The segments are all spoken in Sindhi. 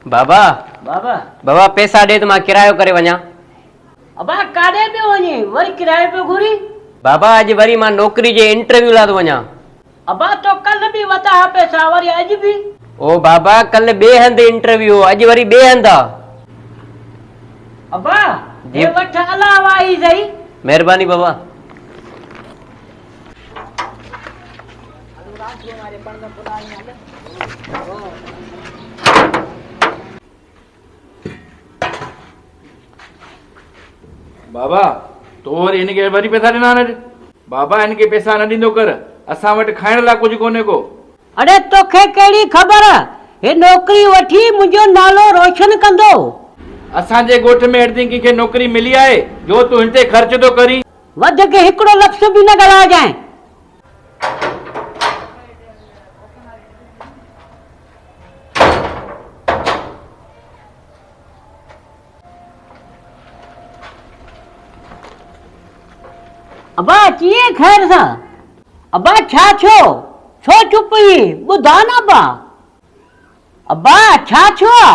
بابا. بابا. بابا پئسا ڏي ته مان ڪرايو ڪري وڃان. ابا ڪاڏي پيو وڃين وري ڪرايو پيو گهرين. بابا اڄ وري مان نوڪري جي انٽرويو لاء ٿو وڃان. ابا تو ڪلهه به وتا ها پئسا وري اڄ به. او بابا ڪلهه ٻئي هنڌ انٽرويو هو اڄ وري ٻئي هنڌ آ. ابا جي. هي وٺ الله واهي سهي. مهرباني بابا. بابا تو وري هن کي وري پئسا ڏنا آهن اڄ. بابا هن کي پئسا نه ڏيندو ڪر اسان وٽ کائڻ لاء ڪجهه ڪونهي ڪو. اڙي توکي ڪهڙي خبر هي نوڪري وٺي منهنجو نالو روشن ڪندو. اسان جي ڳوٺ ۾ اهڙي تائين ڪنهن کي نوڪري ملي آهي جو تون هن تي خرچ ٿو ڪرين. وڌيڪ هڪڙو لفظ به نه ڳالهائجانء. ابا اچين خير سان. ابا ڇا ٿيو؟ ڇو چپ آهين؟ ٻڌاء نه ابا. ابا ڇا ٿيو آ؟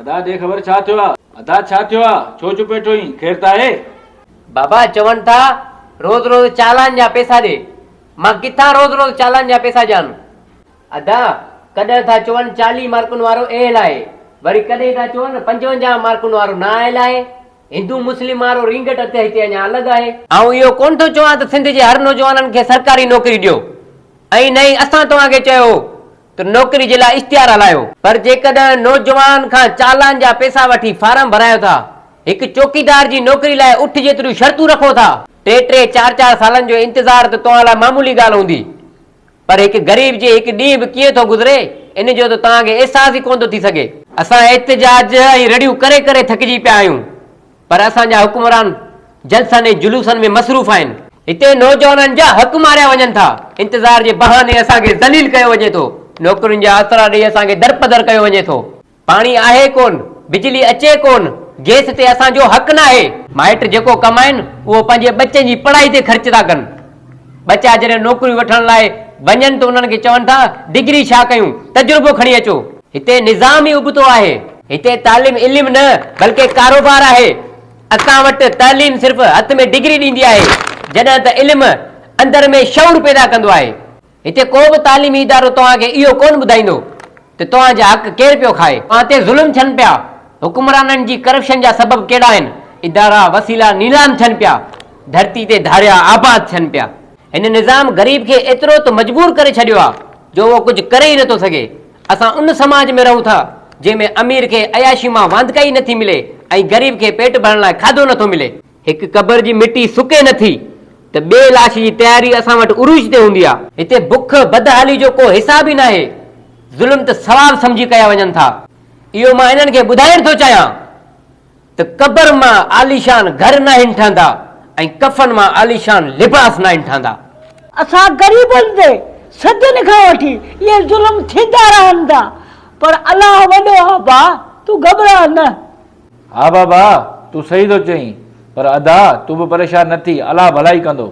ادا ڏي خبر ڇا ٿيو آ؟ ادا ڇا ٿيو آ؟ ڇو چپ ويٺو آهين؟ خير ته آهي؟ بابا چون ٿا روز روز چالان جا پيسا ڏي. مان ڪٿان روز روز چالان جا پيسا ڏيان؟ ادا ڪڏهن ٿا چون چاليهه مارڪن وارو اهل آهي وري ڪڏهن ٿا چون 55 مارڪن وارو نااهل آهي. هندو مسلم وارو رينگٽ ته هتي اڃا الڳ آهي. آئون اهو ڪونه ٿو چوان ته سنڌ جي هر نوجوانن کي سرڪاري نوڪري ڏيو ۽ نه ئي اسان توهان کي چيو هو ته نوڪري جي لاء اشتهار هلايو، پر جيڪڏهن نوجوان کان چالان جا پئسا وٺي فارم ڀرايو ٿا، هڪ چوڪيدار جي نوڪري لاء اٺ جيتريون شرطون رکو ٿا، ٽي ٽي چار چار سالن جو انتظار ته توهان لاء معمولي ڳالهه هوندي، پر هڪ غريب جي هڪ ڏينهن به ڪيئن ٿو گذري، ان جو ته توهان کي احساس ئي ڪونه ٿو ٿي سگهي. اسان احتجاج ۽ رڙيون ڪري ڪري ٿڪجي پيا آهيون، پر اسان جا حڪمران جلسن ۽ جلوسن ۾ مصروف آهن. هتي نوجوانن جا حق ماريا وڃن ٿا، انتظار جي بهاني اسان کي ذليل ڪيو وڃي ٿو، نوڪرين جا آسرا ڏئي اسان کي درپدر ڪيو وڃي ٿو. پاڻي آهي ڪون، بجلي اچي ڪون، گئس تي اسان جو حق ناهي. مائٽ جيڪو ڪمائن اهو پنهنجي ٻچن جي پڙهائي تي خرچ ٿا ڪن. ٻچا جڏهن نوڪريون وٺڻ لاء وڃن ته انهن کي چون ٿا ڊگري ڇا ڪيون، تجربو کڻي اچو. هتي نظام ئي ابتو آهي. هتي تعليم علم نه بلڪه ڪاروبار آهي. اسان وٽ تعليم صرف هٿ ۾ ڊگري ڏيندي آهي، جڏهن ته علم اندر ۾ شعور پيدا ڪندو آهي. هتي ڪو به تعليمي ادارو توهان کي اهو ڪونه ٻڌائيندو ته توهان جا حق ڪير پيو کائي. توهان تي ظلم ٿين پيا. حڪمرانن جي ڪرپشن جا سبب ڪهڙا آهن؟ ادارا، وسيلا نيلام ٿين پيا. ڌرتي تي ڌاريا آباد ٿين پيا. هن نظام غريب کي ايترو ته مجبور ڪري ڇڏيو آهي جو اهو ڪجهه ڪري ئي نٿو سگهي. اسان ان سماج ۾ رهون ٿا جنهن ۾ امير کي عياشي مان واندڪائي نٿي ملي ۽ غريب کي پيٽ ڀرڻ لاء کاڌو نٿو ملي. هڪ قبر جي مٽي سڪي نٿي ته ٻئي لاش جي تياري اسان وٽ عروج تي هوندي آ. هتي بک، بدحالي جو ڪو حساب ئي ناهي. ظلم ته ثواب سمجهي ڪيا وڃن ٿا. اهو مان انهن کي ٻڌائڻ ٿو چاهيان ته قبر مان عاليشان گهر ناهن ٺهندا ۽ ڪفن مان عاليشان لباس ناهن ٺهندا. اسان غريبن تي صدين کان وٺي اهي ظلم ٿيندا رهن ٿا پر الله وڏو آ ڀاء تون گهٻراء نه. ها بابا تون صحيح ٿو چئين پر ادا تون به پريشان نه ٿي الله ڀلائي ڪندو.